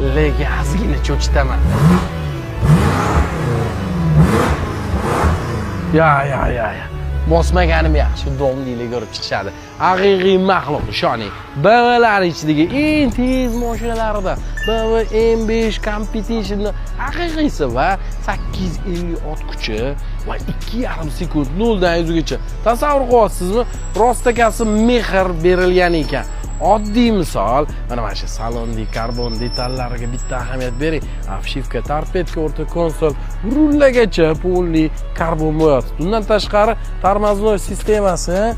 Lekin ozgina cho'chitaman. Ya, ya, ya, ya. Bosmaganim yaxshi, domliklar ko'rib chiqishadi. Haqiqiy maxluq, ishoning. BMWlar ichidagi eng tez mashinalardan BMW M5 Competition'ni haqiqiysi va 850 ot kuchi va 2,5 sekund 0 dan 100 gacha. Tasavvur qilyapsizmi? Rostakasi mehr berilgan ekan. Oddiy misol, mana shu salondagi karbon detallariga bitta ahamiyat bering. Обшивка, torpedka, o'rta konsol, rullagacha полный karbon bo'yatdi. Bundan tashqari тормозной sistemasi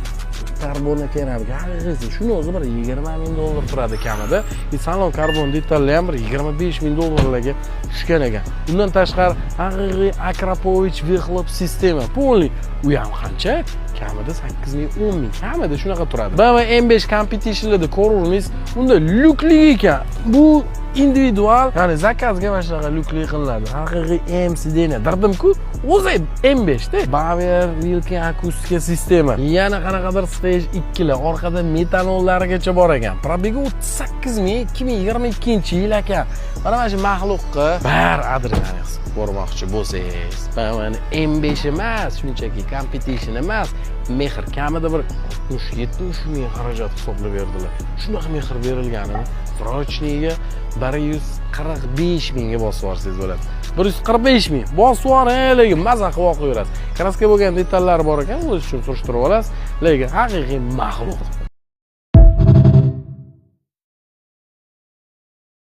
karbon keramika haqiqiysi. Shuni o'zi bir 20 ming dollar turadi kamida. И salon karbon detallar ham bir 25 ming dollarlarga tushgan ekan. Undan tashqari haqiqiy Akrapovic выхлоп sistema полный. U ham qancha? Kamida 8 ming, 10 ming kamida shunaqa turadi. BMW M5 Competition'larda ko'ravermaysiz, unda lyukli ekan. Bu individual, ya'ni zakazga mana shunaqa lyukli qilinadi. Haqiqiy M сиденье. Dirdim-ku, o'zi M5 da. Bowers Wilkins akustika sistema. Yana qanaqadir stage 2 lar, orqada metanollarigacha bor ekan. Пробег i 38 ming, 2022-yil ekan. Mana shu maxluqqa bir adrenalin his ko'rmoqchi bo'lsangiz, BMW M5 emas, shunchaki Competition emas, mehr kamida bir 60-70 ming xarajat hisoblab berdilar. Shunaqa mehr berilganini срочный ga 145 mingga bosib yuborsangiz bo'ladi. 145 ming bosib yuboring, lekin maza qilib o'qiyverasiz. Краска bo'lgan detallari bor ekan, o'zingiz uchun surishtirib olasiz, lekin haqiqiy maxluq.